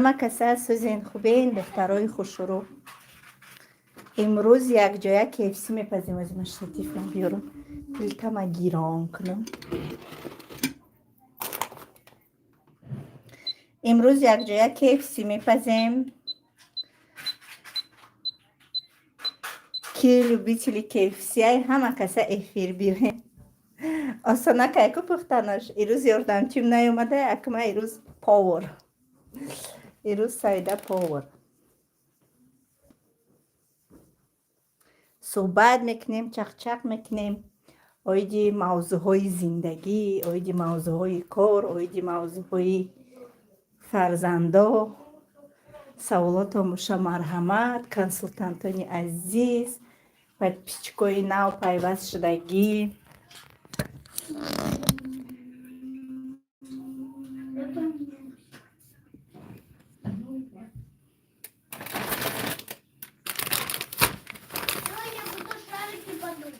Ҳама каса сӯзен, хубен, духтарои хушрӯ. Имрӯз якҷоя KFC мепазем. Аз ма штативам биёрам, плитама гирон кунам. Имрӯз якҷоя KFC мепазем. Ки любители KFC ай, ҳама каса эфир биёем. Осонакайку пухтанаш. Ирӯз ёрдамчим наёмада, акма ирӯз повар. Ирӯз Саида повар. Суҳбат мекунем, чақчақ мекунем оиди мавзӯъҳои зиндагӣ, оиди мавзӯъҳои кор, оиди мавзӯъҳои фарзандо. Саволотон боша, марҳамат, консултантони азиз, подписчикои нав пайваст шудагӣ. Я буду шарики подуть.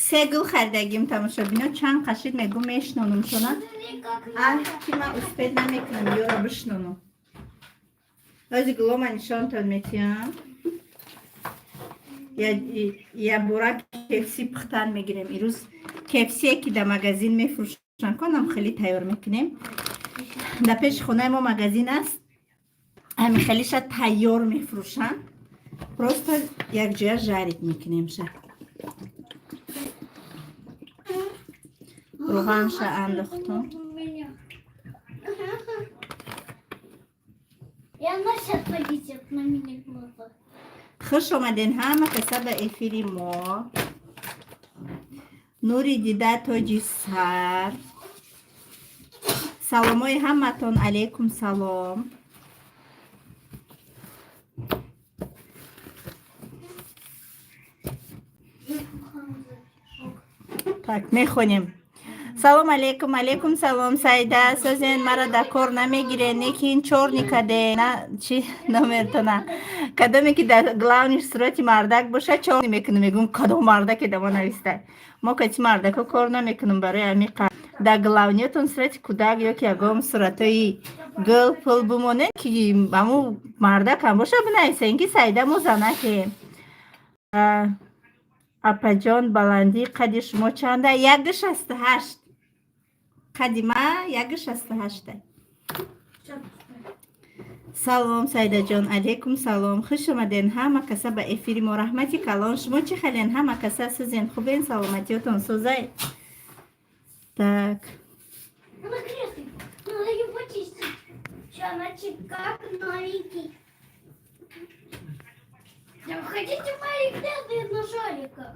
Се гул харидагим, тамошобино, чанд қашид мегӯ мешнонумшона. Смотри, как Ах, надо. ки ман успеть намекунам ёро бишнонам. Ози гулома нишонтон метиҳам. Я бора KFC пухтан мегирем. Ирӯз KFC ки дар магазин мефурӯшанд, конам хеле тайёр мекунем. Дар пеши хонаи мо магазин аст. Ҳамин хелиша тайёр мефурӯшанд. Просто якҷоя жарить мекунемша. Рӯғанша андохтум. У меня. И она сейчас повисит на меня глаза. Хуш омаден ҳама каса ба эфири мо. Нури дида, тоҷи сар. Саломои ҳаматон, алейкум салом. Так, мехонем. Салом алейкум, алейкум салом, Саида. Созен, мара дар кор намегирен, лекин чёрный каде. На, чи номертона. Кадоме ки дар главный сурати мардак боша, чёрный мекунам, мегӯм кадом мардаке да мо нависта. Мо кати мардако кор намекунам барои ҳамин. Дар главниятон сурати кӯдак ё ки ягон суратҳои гул пул бимонед, ки ҳамун мардакам боша, бинависен, ки Саида, мо занакем. Апаҷон, баландии қади шумо чанда? 1,68. Қади ма 1,68. Салом, Саидаҷон, алейкум салом. Хуш омаден ҳама каса ба эфири мо, раҳмати калон. Шумо чӣ хелен, ҳама каса сӯзен, хубен, саломатиётон сӯзай. Так. Она грязный. Надо ее почистить. Сейчас она как новенький. Да хотите мои грязные на шариках?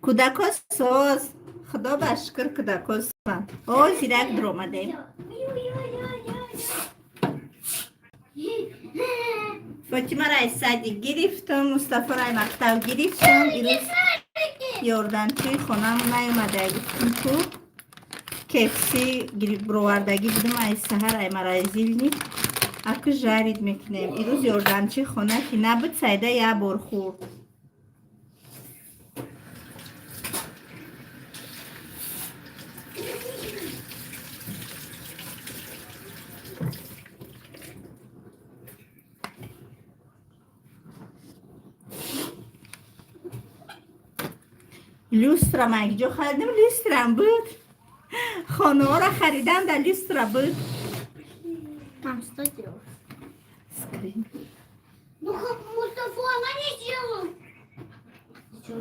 Кӯдако соз, худо ба шукр, кӯдако созанд. О, зирак дуромадем. Фотимаро аз садик гирифтам, Мустафоро ай мактаб гирифтам. Ирӯз ёрдамчии хонам наёмада, гуфтам ку KFC бировардагӣ будам ай саҳар ай морозильник. Аку жарить мекунем. Ирӯз ёрдамчии хона ки набуд, Сайда як бор хӯрд. Люстра ма якҷо харидам, люстрам буд. Хонаҳоро харидам, дар люстра буд. Мам, что делаешь? Скрин. Ну как Мустафа, она не сделала.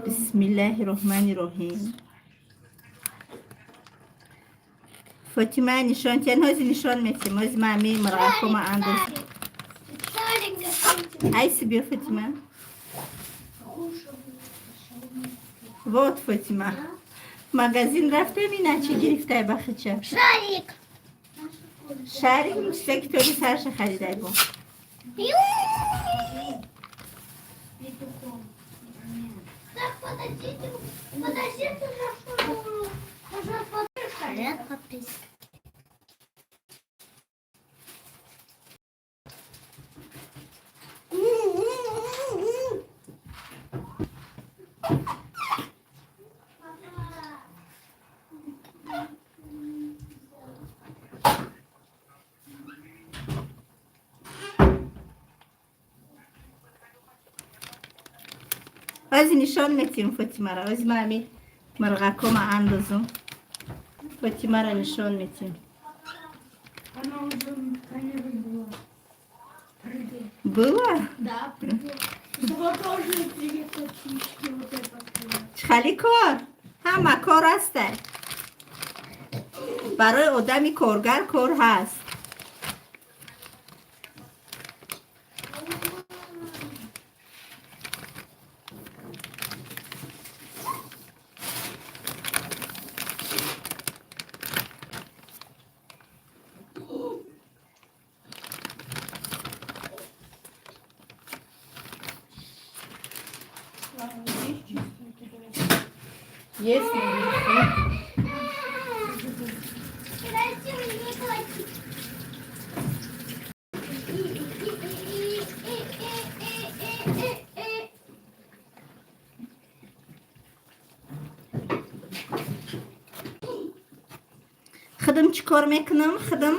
Бисмиллаҳи роҳмани роҳим. Фотима, нишон тиен, ҳози нишон метиҳем. Ҳози ма ами мурғакома андоз. Шарик готовьте. Айси, биё, Фотима. Вот, Фотима. Магазин рафтем, иначи гирифтай бахича. Шарик. Шарик, чизе ки толи сарша харидай бо. Подождите, подождите, Привет, подписчики. Ози нишон метим Фотимара. Ози ма ами мурғакома андозум. Фотимара нишон метим. Она уже на была. Прыгает. Была? Да, прыгает. Вот тоже привет, подписчики, вот это привет. Хали кор. Ҳама кор ҳастай. Барои одами коргар кор ҳаст. Есть. Дайте мне платить. Худам чӣ кор мекунам? Худам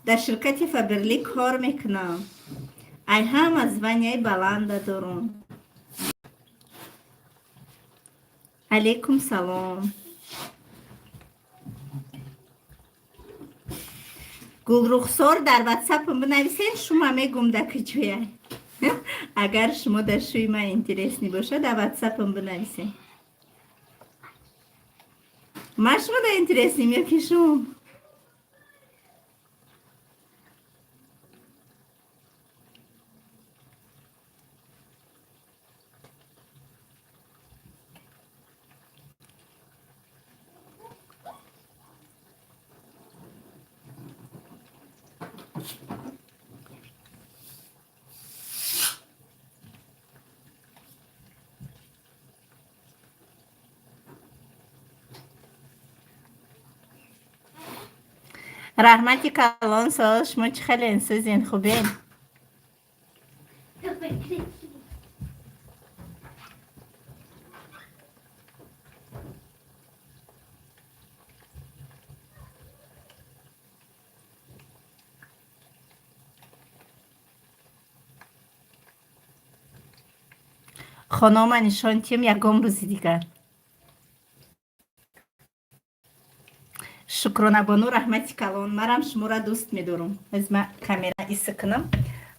дар ширкати Фаберлик кор мекунам. Ай ҳама звания и баланда дорум. Алейкум салом. Гулрухсор, дар ватсапам бинависен, шума мегум да куҷояй. Агар шумо дар шӯи ман интересный бошад, дар ватсапам бинависен. Ман шумо да интересный м ё ки шумо? Раҳмати калон. Суол, шумо чӣ хеле сӯзен, хубен? Какой красивый. Хонома нишон тием ягон рӯзи дигар. Шукронабону, раҳмати калон, марам шуморо дӯст медорум. Аз ма камера иса кунам.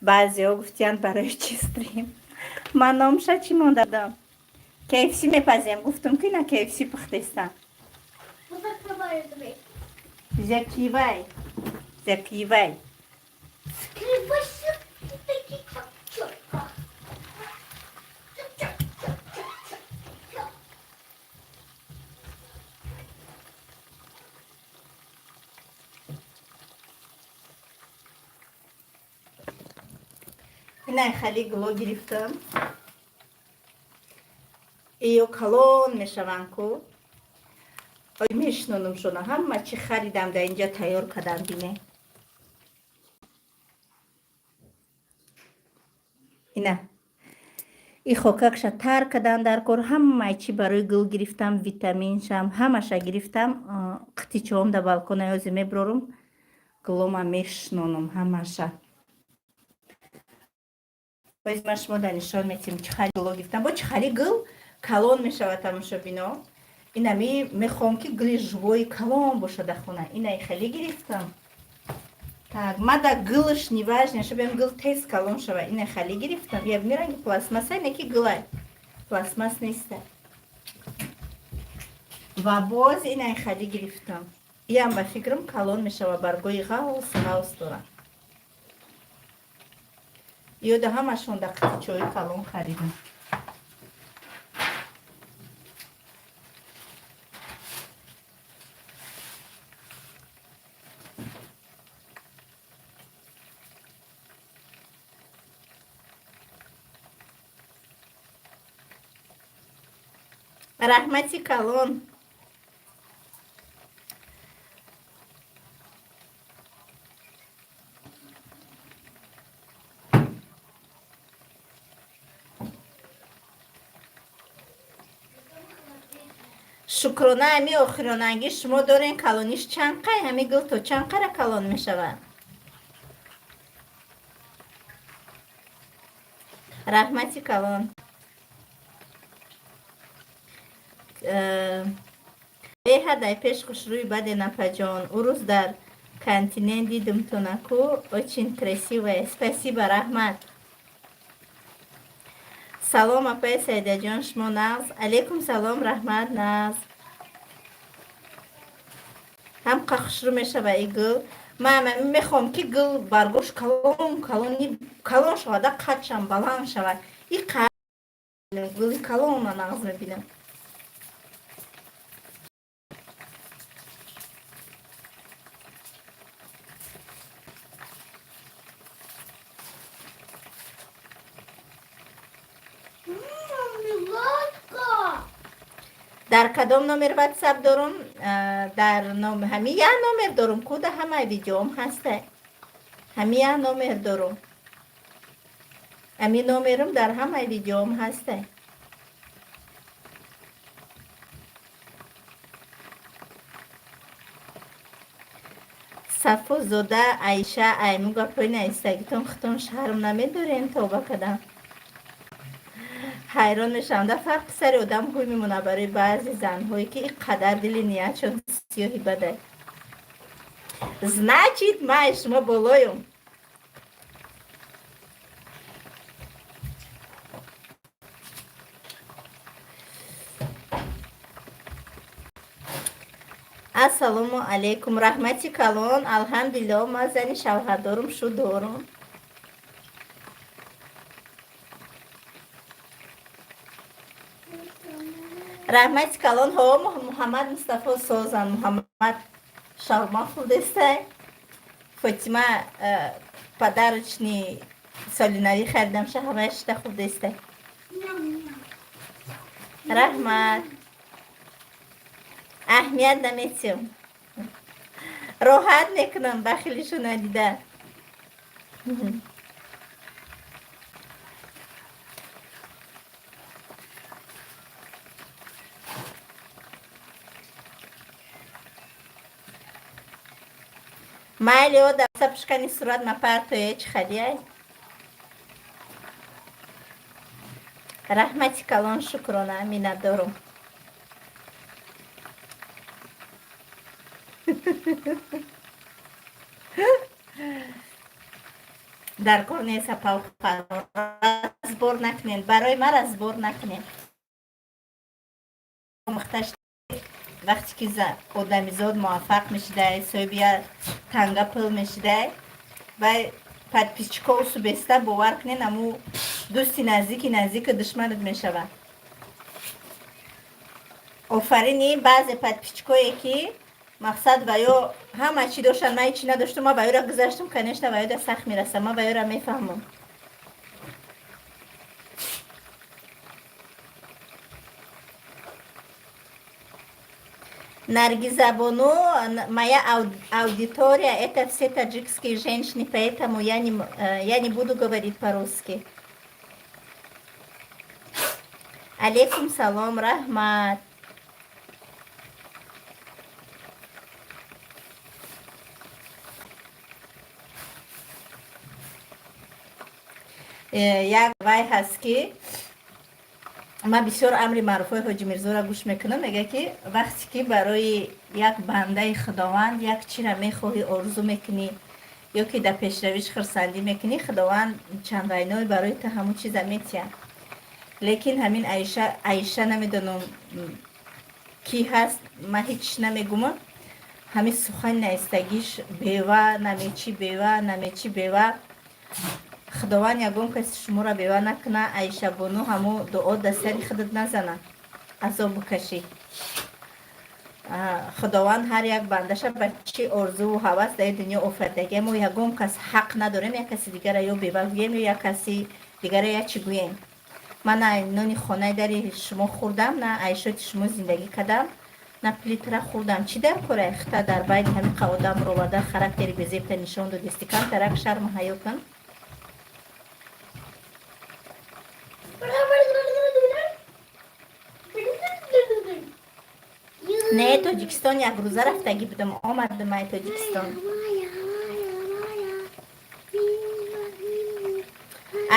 Баъзеҳо гуфтиянд, барои чи стрим? Ман номша чӣ мондадам? KFC мепазем, гуфтум ки на, KFC пухтестам. Вот открываю дверь. Закрывай, закрывай. Скрипаси такие как четко. Чок, чок, чок, чок, чок. Инай хали гуло гирифтам. Иё калон мешаванд ку. Ой, мешинонам шона. Ҳама чӣ харидам, дар инҷа тайёр кардам, бине. Ина и хокакша тар кардан дар кор. Ҳамаи чӣ барои гул гирифтам, витаминшам ҳамаша гирифтам. Қитичоам дар балкона ҳози меброрум, гулома мешинонам ҳамаша. Боз ман шумо дар нишон метим, чӣ хали гуло гирифтам. Бо чӣ хали гул калон мешавад, тамошобино. Инами мехоҳам, ки гули живой калон бошад дар хона. Инаи хеле гирифтам. Так, мада гулш неважно, шабем гул тез калон шава. Ина хали гирифтам. Я миранги пластмасса, неки гулай. Пластмасс неста. Ва боз инаи хали гирифтам. Иам ба фикрам калон мешава, баргои ғавс ғавс дорад. Ёда ҳамашон дар қитичои калон харидам. Раҳмати калон. Шукрона, ҳами охиронагӣ шумо дорен, калониш чанд қай? Ҳами гул то чанд қара калон мешавад? Раҳмати калон. Беҳад ай пеш хушрӯи баде, напаҷон. Урӯз дар континент дидумтонаку, очень красивая. Спасибо, раҳмат. Салом, апаи Саидаҷон, шумо нағз? Алейкум салом, раҳмат, нағз. Ҳам қа хушрӯ мешава и гул. Ман мехоҳам, ки гул баргош калон калони калон шавада, қадшам баланд шавад. И гули калона нағз мебинам. Миланка. Дар кадом номер ватсап дорум? Дар ҳами як номер дорум, куда ҳамаи видеом ҳаста. Ҳами як номер дорум, ҳами номерум дар ҳамаи видеом ҳаста. Сафозода Айша, айму гапҳои наистагитон худтон шарм намедорен? Тавба кардам, ҳайрон мешавам. Дар фарқи сари одам ҳуй мемонад барои баъзе занҳое, ки ин қадар дили ниятшон сиёҳи бадай. Значит, ман шумо болоюм. Ассалому алайкум, раҳмати калон. Алҳамдулилло, ман зани шавҳардорум, шу дорум. Раҳмати калон. Ҳо, Муҳаммад Мустафо созан. Муҳаммад шаурма хӯрдестай. Фотима подарочный соли навӣ харидам, шаҳвая шита хӯрдестай. Раҳмат, аҳамият наметиҳам, роҳат мекунам бахилишу надида. Майли, ода сапшкани сурат мапартое, чӣ хадияй. Раҳмати калон, шукрона, миннатдорум. Дар кор нест, разбор накунед, барои ман разбор накунед. Омӯхташ, вақте ки одамизод муваффақ мешидай, соҳиби як танга пул мешидай, вай подписчико усубеста, бовар кунед, аму дӯсти наздики наздики душманат мешавад. Офарини баъзе подписчикое, ки мақсад ва ё ҳама чӣ доштанд, ман ҳечи надоштум, ман ба ёра гузаштум, конечно, ва ёда сахт мерасам, ман ба ёра мефаҳмам. Наргиза Бону, моя аудитория — это все таджикские женщины, поэтому я не буду говорить по-русски. Алейкум салом, раҳмат. Як вай ҳаст, ки ман бисёр амри маъруфҳои Ҳоҷи Мирзоро гӯш мекунам. Мега, ки вақте ки барои як бандаи Худованд як чира мехоҳӣ, орзу мекунӣ ё ки дар пешравиш хурсандӣ мекунӣ, Худованд чандвайной барои ту ҳамун чиза метиҳад. Лекин ҳамин Аиша, Аиша, намедонам кӣ ҳаст, ман ҳеҷ намегумам, ҳамин сухани наистагиш, бева намечи, бева намечи, бева. Худованд ягон каси шуморо бева накуна. Аишабону, ҳамун дуо дар сари худат назана, азоб бикашӣ. Худованд ҳар як бандаша ба чӣ орзуву ҳавас дар дунё офаридагия. Мо ягон кас ҳақ надорем як каси дигара ё бева гӯем, ё як каси дигара як чӣ гӯем. Ман ай нони хонаи дари шумо хӯрдам, на айшоти шумо зиндагӣ кардам, на плитра хӯрдам. Чӣ дар кора хита дар байни ҳамин қа одам роварда, характери безебта нишон додисти? Камтарак шарму ҳаё кун. Не, Тоҷикистон як рӯза рафтагӣ будам, омадам ай Тоҷикистон.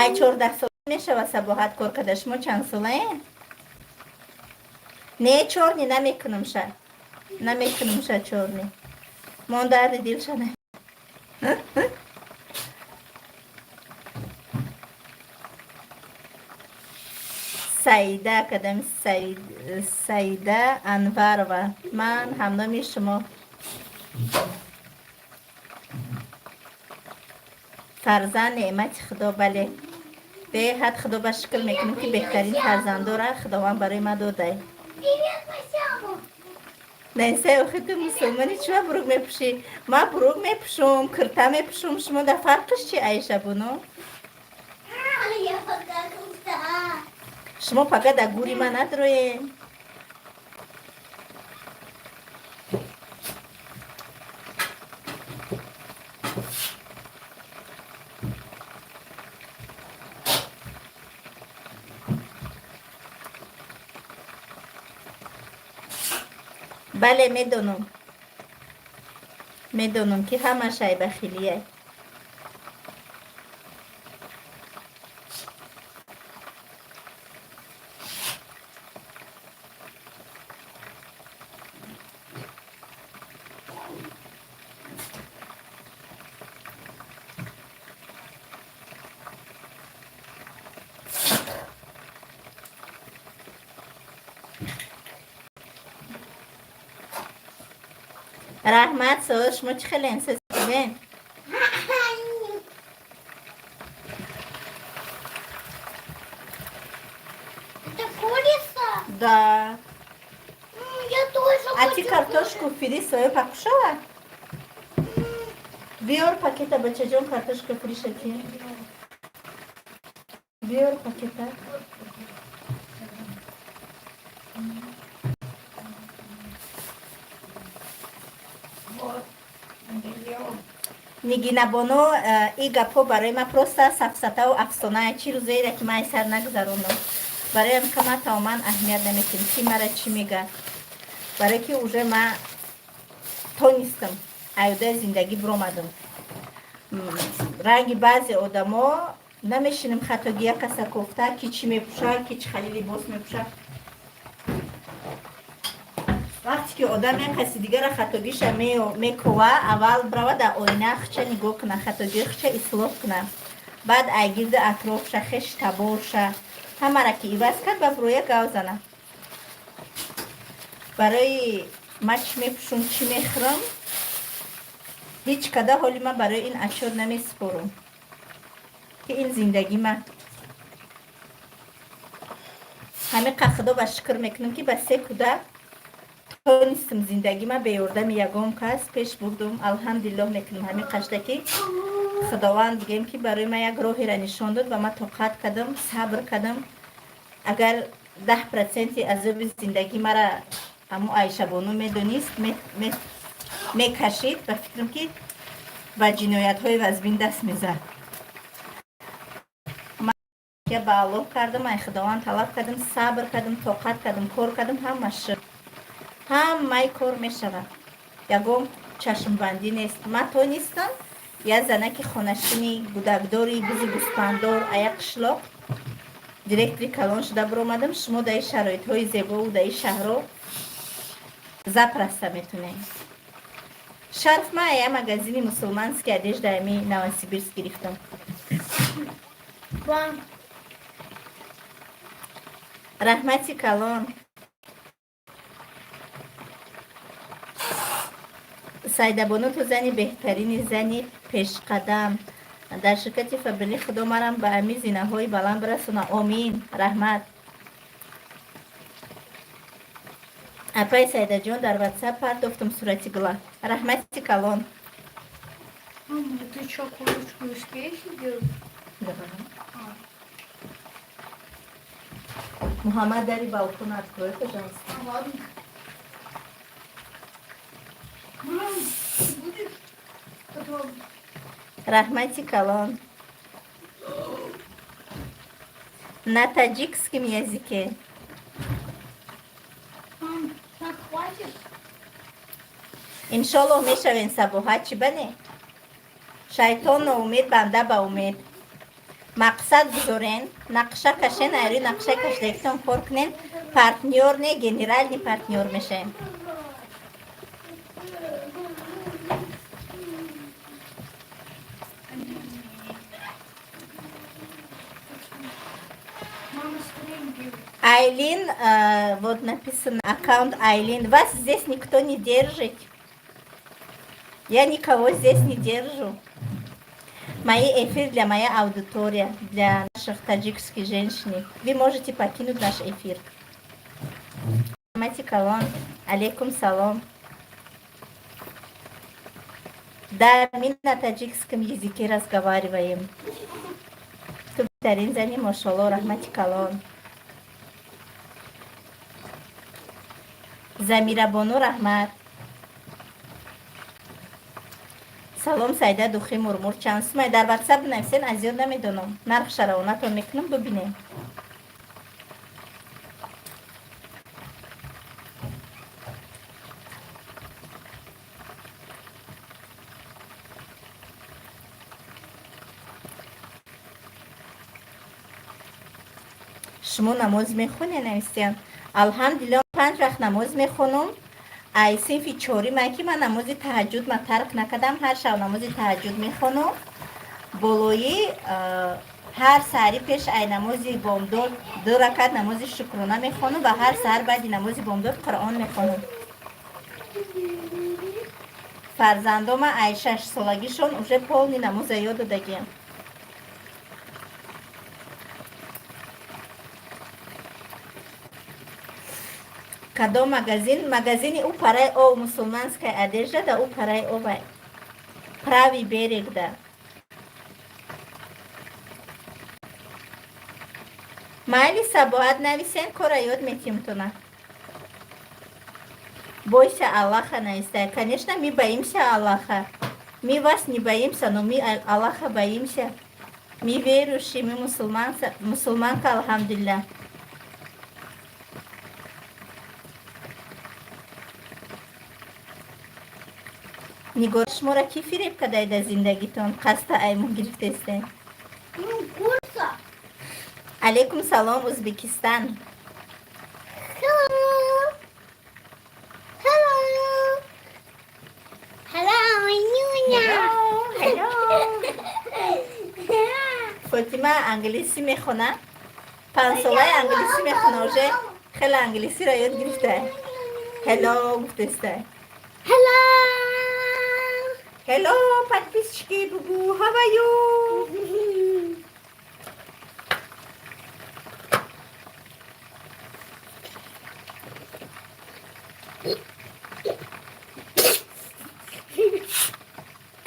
Ай 14 сола мешава Сабоҳат кор карда. Шумо чанд солае? Не, чёрный намекунамша, намекунамша чёрный. Мон дарди дилша не. Саида кадами? Саида Анварова, ман ҳамноми шумо. Фарзанд неъмати Худо, бале, беҳад Худо ба шукр мекунем, ки беҳтарин фарзандора Худованд барои ма додай. Несай, охи ту мусулмонӣ, чима бурук мепӯшӣ? Ма бурук мепӯшум, кирта мепӯшум, шумо дар фарқиш чи, Аишабуну? Шумо пага дар гури ма надроем. Бале, медонам, медонам, ки ҳамаш айбахилия. Раҳмат, суол, шумо чӣ хелен, созен? Это курица? Да. Я тоже А ты хочу. Картошку фри свою покушала? Биёр пакета, бачаҷон, картошка фри шати. Биёр пакета. Вот, доела. Нигинабоно, и гапҳо барои ман просто сафсатаву афсона, чӣ рӯзеере ки ман ай сар нагузарондам. Бароям ка ман тамоман аҳамият наметем, ки мара чӣ мега, барое ки уже ман тонистам, аюдаи зиндагӣ биромадам. Ранги баъзе одамо намешинем хатоги як каса кофта, ки чӣ мепӯша, ки чӣ хали либос мепӯша. Вақте ки одам як каси дигара хатогиша мекова, аввал бирава дар оина хича нигоҳ куна, хатогии хича ислоҳ куна, баъд ай гирди атрофша, хеш таборша, ҳамара ки иваз кард, ба броя гав зана. Барои ма чӣ мепӯшум, чӣ мехӯрам, ҳеҷ када ҳоли ман барои ин отчёт намесупорам, ки ин зиндагӣ ма. Ҳамиқа Худо ба шукр мекунам, ки ба се кӯдак тонистам зиндагӣ ма беёрдами ягон кас пеш бурдум. Алҳамдулиллоҳ мекунам ҳамин қашда, ки Худованд бигем, ки барои ман як роҳеро нишон дод ва ман тоқат кардам, сабр кардам. Агар 10 проценти азоби зиндагӣ мара ҳамо Айшабону медонист, мекашид, ба фикрам, ки ба ҷиноятҳои вазбин даст мезад. Ба Аллоҳ кардам, ай Худованд талаб кардам, сабр кардам, тоқат кардам, кор кардам, ҳамаш шуд, ҳамаи кор мешавад, ягон чашмбандӣ нест. Ман тонистам, як занаки хонашини, гудакдори, бузи гӯспандор, аяк қишлоқ директори калон шуда биромадам. Шумо дар ин шароитҳои зебову дар ин шаҳрҳо запросто метунед. Шарф ма я магазини мусулманский одежда ами Новосибирск гирифтам. Вам. Раҳмати калон. Сайдабону, ту зани беҳтарини, зани пешқадам дар ширкати Фаберлик. Худо марам ба ами зинаҳои баланд бирасона, омин. Раҳмат. Апай Сайдаҷон, дар Ватсап партофтам сурати гула. Раҳмати калон. Мама, ты что, курочку из кейса делаешь? Муҳаммад, дари балкон открой, пожалуйста. А, ладно. Мам, ты будешь потом? Раҳмати калон. На таджикском языке. Мам, так хватит? Иншоллоҳ, мешавем, Сабоҳат, чӣ бане? Шайтон ноумед, банда ба умед. Мақсад гузорен, нақша кашен, айрӯи нақша кашидагитон кор кунен, партнёр не, генеральный партнёр мешавем. Мама скорее делает. Айлин, вот написано аккаунт Айлин. Вас здесь никто не держит. Я никого здесь не держу. Мои эфир для моей аудитория, для наших таджикских женщин. Вы можете покинуть наш эфир. Раҳмати калон. Алейкум салом. Да, мы на таджикском языке разговариваем. Ту беҳтарин зани, мошалло, раҳмати калон. Замирабону, раҳмат. Салом, Сайда, духи мурмур чанд сумай? Дар ватсап бинависен, аз ёд намедонам. Нарх шаравонатон мекунам, бибинем. Шумо намоз мехонед, навистиян. Алҳамдулилло, панҷ вақт намоз мехонам. Ай синфи чорима ки ман намози таҳаҷҷуд ма тарк накардам, ҳар шаб намози таҳаҷҷуд мехонам. Болои ҳар саҳари пеш ай намози бомдод ду ракат намози шукрона мехонам ва ҳар саҳар баъди намози бомдод Қуръон мехонам. Фарзандома ай 6 солагишон уже полный намоза ёд додагиям. Кадом магазин? Магазини ӯ параи о, мусулманская одежда да ӯ параи овай, правый берег да. Майли, Сабоат, нависен, кора ёд метимтона. Бойся Аллаха, навистай. Конечно, мы боимся Аллаха. Мы вас не боимся, но мы Аллаха боимся. Мы верующие, мы мусульманцы, мусульманка, алҳамдулилла. Нигор, шуморо кӣ фиреб кардай дар зиндагитон, қасда аймон гирифтестен? Ну, курса. Алейкум салом, Узбекистан. Hello. Hello. Hello, Нюня. Hello. Фотима англисӣ мехона, 5 солаи англисӣ мехона, уже хеле англисиро ёд гирифта. Hello гуфтеста. Hello. Hello, подписчики, бугу, how are you?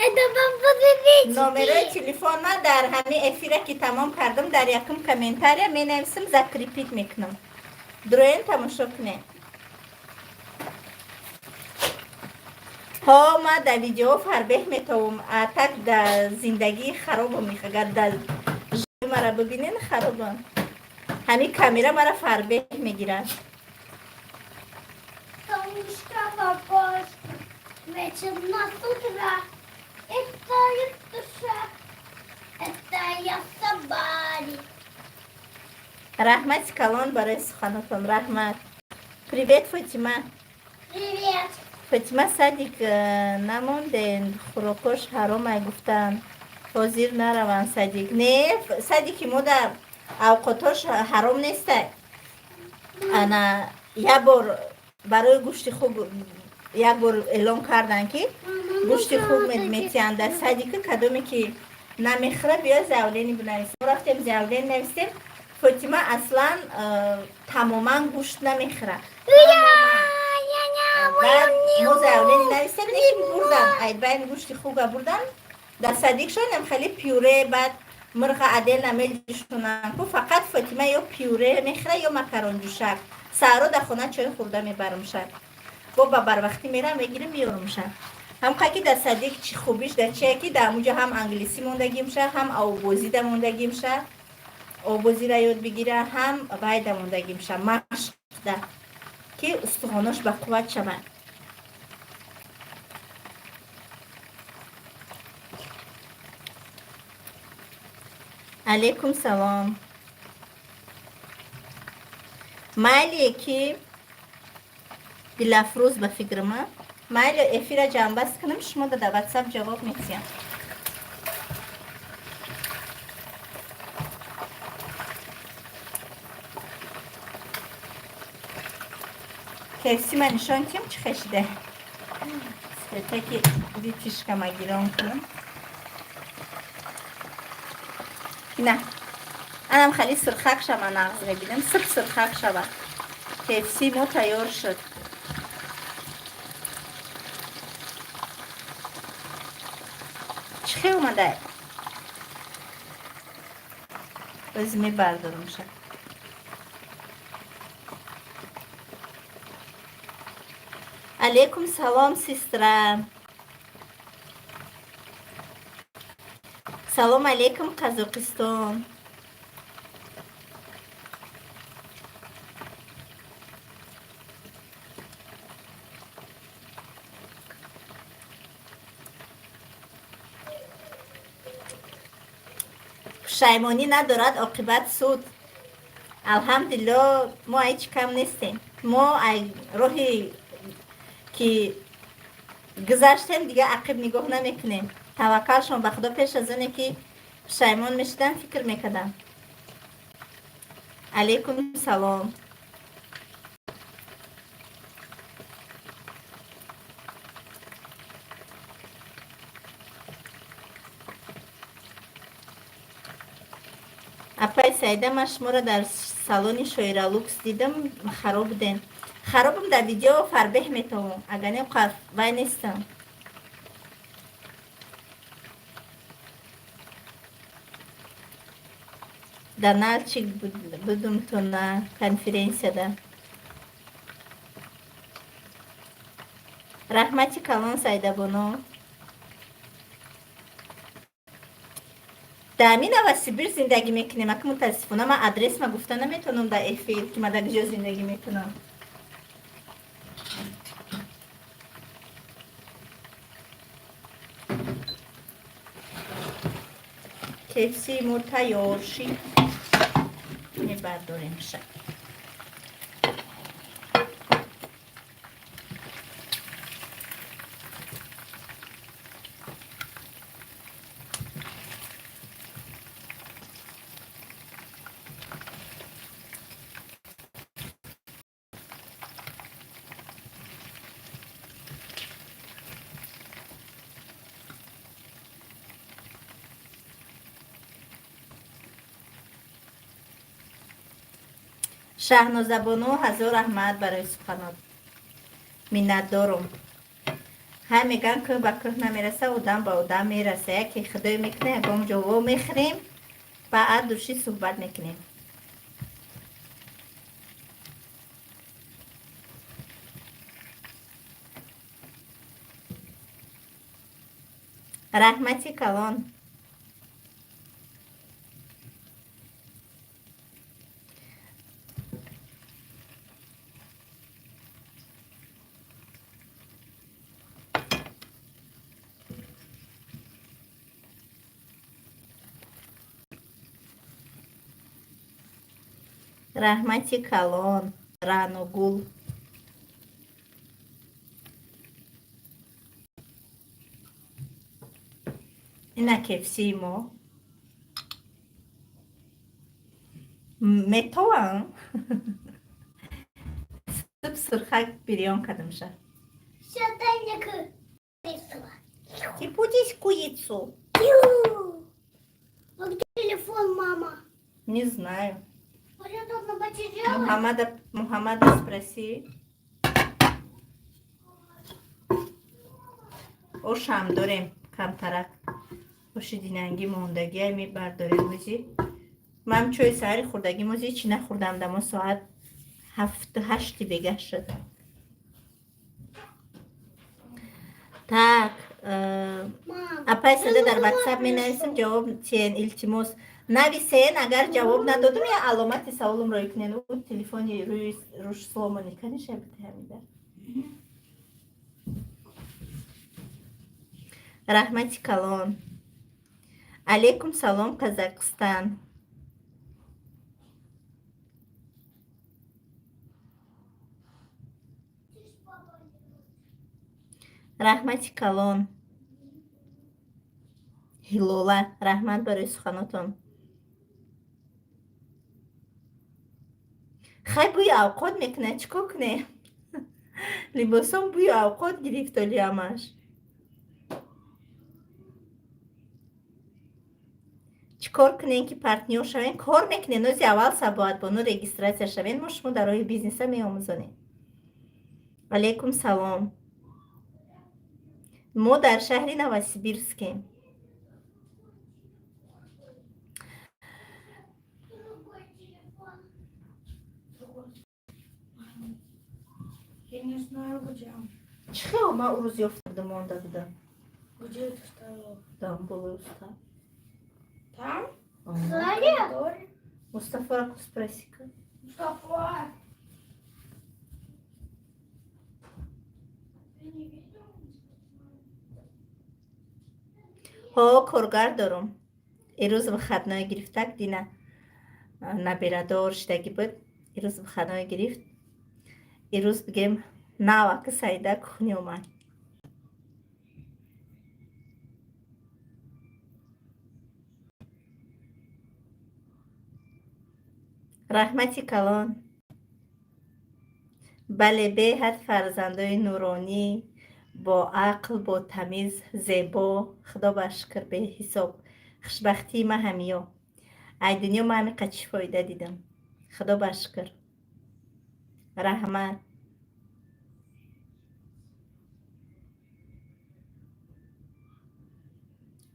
Это вам подивитесь. Номерои телефон ман дар ҳамин эфира ки тамом кардам, дар якум комментария менависам, закрепить мекунам. Дуроен, тамошо кунед. Ҳо, ман дар видео фарбеҳ метавом, а так дар зиндагии харобам. Агар дар мара бибинен, харобам. Ҳамин камера мара фарбеҳ мегирад. Солнышко в окошко, вечер на с утра. Это душа, это я собаки. Раҳмати калон барои суханотон, раҳмат. Привет, Фотима. Привет. Фотима, садик намонден, хӯрокош ҳаромай гуфтанд, ҳозир нараванд садик. Не, садики мо да авқотош ҳаром нестай. Ана як бор барои гӯшти хук як бор эълон карданд, ки гӯшти хук метиҳанд дар садика, кадоме ки намехӯра, биё заявление бинависем. Рафтем, заявление нависем. Фотима аслан тамоман гӯшт намехӯра. Баъд мо заявление нависем, лекин бурдан айбайн гӯшти хука бурдан дар садик шонам, хеле пюре, баъд Мурға отдельно меҷӯшонам ку, фақат Фотима ё пюре мехӯра, ё макаронҷӯшак. Саҳро дар хона чой хӯрда мебарумша. Бо ба барвақтӣ мерам, мегирим, меёрумша. Ҳамқа ки дар садик чӣ хубиш дар чие, ки дар ҳамуҷо ҳам англисӣ мондагимша, ҳам овбозӣ да мондагимша, овбозиро ёд бигира, ҳам вай да мондагимша, машқда, ки устухонош ба қувват шавад. Алейкум салом. Майли, ки Дилафрӯз, ба фикрама, майли, эфира ҷамъбаст кунам, шумо да ватсап ҷавоб метиҳам. Кефси ма нишон тиҳам, чӣ хешида. Светаки вытяжка ма гирон кунам. На, анам хали сирхак шава, нағз мебинам, сирф сирхак шава. Кефси мо тайёр шуд. Чӣ хел омада? Ози мебардорумша. Алейкум салом, сестра. Салом алейкум, Қазоқистон. Пушаймонӣ надорад оқибат суд. Алҳамдулилло, мо ҳеҷ кам нестем. Мо ай роҳи ки гузаштем, дига ақиб нигоҳ намекунем. Таваккалшон ба Худо. Пеш аз оне ки пушаймон мешудам, фикр мекардам. Алейкум салом. Апай Саида, ман шуморо дар салони Шоира Лукс дидам, хароб будем. Харобам дар видео, фарбеҳ метавон, агар не, вай нестам. Дар Налчик будум, то на конференсияда. Раҳмати калон, Саидабоно. Дар ҳамин Новосибир зиндагӣ мекунем. Ака, мутаассифона, ман адресма гуфта наметавонам дар эфир, ки ман дар куҷо зиндагӣ мекунам. Кефси мо тайёр шид, мебардоремша. Шаҳнозабону, ҳазор раҳмат барои суханот, миннатдорум. Ҳай, меган, кӯҳ ба кӯҳ намераса, одам ба одам мераса. Яке худое мекуна, ягон ҷо во мехӯрем, баъд души суҳбат мекунем. Раҳмати калон. Раҳмати калон, Раъногул. Ина кефсии мо метовам, суб сурхак бирён кардамша. Всё, дай мне курицу. Ты будешь курицу? А где телефон, мама? Не знаю. Может, он на потеряла? Мухаммада, Мухаммада спроси. Ошам дорем камтарак. Оши динангӣ мондагия мебардорем. Ҳози ман чойи саҳари хӯрдагӣ, мози ҳечи нахӯрдам. Дамо соат 7-8 бегаҳ шуд. Так, апай Сада, дар Ватсап менависем, ҷавоб тиен, илтимос. Нависен, агар ҷавоб надодум, я аломати саволум рӯй кунен. Ӯ телефони рӯи руш сломанный, конечно, ҳамида. Раҳмати калон. Алейкум салом, Казақистан. Раҳмати калон, Ҳилола, раҳмат барои суханотон. Хай, бӯи авқот мекунад, чӣ кор кунем? Либосом бӯи авқот гирифт оли ҳамаш. Чӣ кор кунем, ки партнёр шавем? Кор мекунем. Нози аввал Сабоатбону регистрация шавем, мо шумо дар роҳи бизнеса меомӯзонем. Алейкум салом. Мо дар шаҳри Новосибирскем. Я не знаю, где он. Чӣ хел ман ӯ рӯз ёфта монда будам? Где это стояло? Там болои уста. Там? Сзади? Коридоре? Мустафора спроси-ка. Мустафа! Ты не видел? Ҳо, коргар дорум. Ирӯз выходной гирифтак, дина набирадор шидагӣ буд. Ирӯз выходной гирифт. Ирӯз бигем, навака Саида кухня омад. Раҳмати калон. Бале, беҳад фарзандои нуронӣ, бо ақл, бо тамиз, зебо, худо ба шукр, беҳисоб. Хушбахтии ма ҳамиё. Ай дунё ма ҳамиқа чӣ фоида дидам, худо ба шукр. Раҳмат.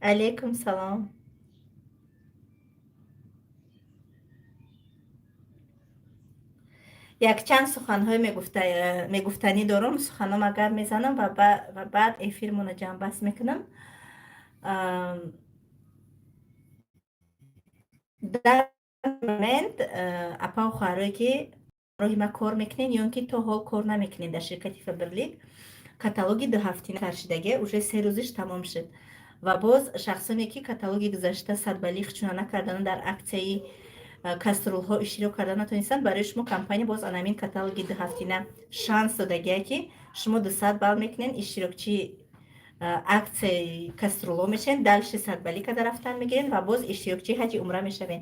Алейкум салом. Якчанд суханҳое мегуфтанӣ дорум. Суханом агар мезанам ва баъд эфирмонро ҷамъбаст мекунам. Дар момент, апау хоҳарое, ки роҳи ма кор мекунед ё ин ки то ҳол кор намекунед дар ширкати Фаберлик, каталоги дуҳафтина саршидагия уже 3 рӯзиш тамом шуд. Ва боз шахсоне, ки каталоги гузашта садбалӣ хучуна накардану дар аксияи каструлҳо иштирок карда натонистанд, барои шумо компания боз анамин каталоги дуҳафтина шанс додагия, ки шумо 200 балл мекунед, иштирокчии аксияи каструлҳо мешавед, дальше садбалӣ карда рафтан мегиред ва боз иштирокчии ҳаҷи умра мешавед.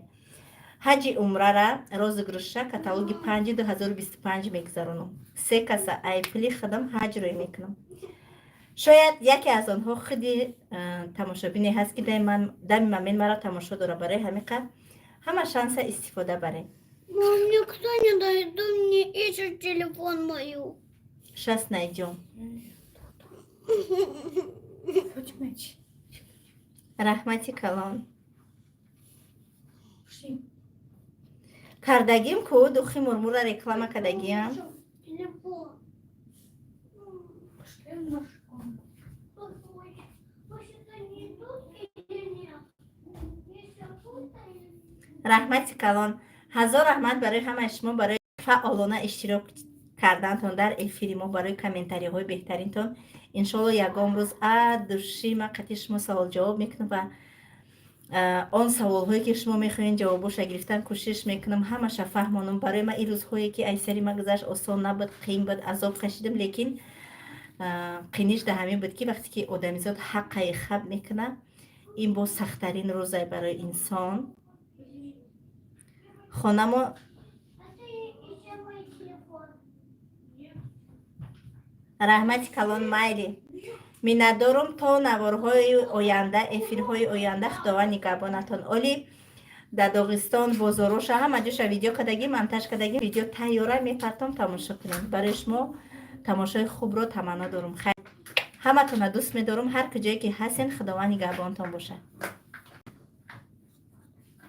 Ҳаҷи умрара розыгрыша каталоги 5 2025 мегузаронам. Се каса ай пули худам ҳаҷ рӯй мекунам. Шояд яке аз онҳо худи тамошобине ҳаст, ки дами момент маро тамошо дорад. Барои ҳамиқа ҳама шанса истифода барем. Мам, никто не дает мне, ищет телефон мою. Щас найдём. Хоть мяч. Раҳмати калон. Пошли. Кардагим ку, духи мурмура реклама кардагиам. Телефон. Пошли в нашу комнату. Какой? Может, они тут или нет? Если тут, то Раҳмати калон, ҳазор раҳмат барои ҳамаи шумо, барои фаъолона иштирок кардантон дар эфири мо, барои комментариҳои беҳтаринтон. Иншоалло, ягон рӯз а души ма қатъи шумо савол-ҷавоб мекунам ва он саволҳое, ки шумо мехоҳед ҷавобоша гирифтан, кӯшиш мекунам ҳамаша фаҳмонам. Барои ман ин рӯзҳое, ки ай сари ма гузашт, осон набуд, қиин буд, азоб кашидам, лекин қиниш дар ҳамин буд, ки вақте ки одамизод ҳаққаи хаб мекунад, ин боз сахттарин рӯзае барои инсон. Хонамо. А ты ищи мой телефон. Раҳмати калон. Майли, миннатдорум. То наворҳои оянда, эфирҳои оянда, худованд нигаҳбонатон. Оли дар Доғистон бозороша ҳама ҷоша видео кардагӣ, монтаж кардагӣ, видео тайёра, мепартом, тамошо кунем. Барои шумо тамошои хубро таманно дорум. Хайр. Ҳаматона дӯст медорам. Ҳар куҷое ки ҳастен, Худованд нигаҳбонтон бошад.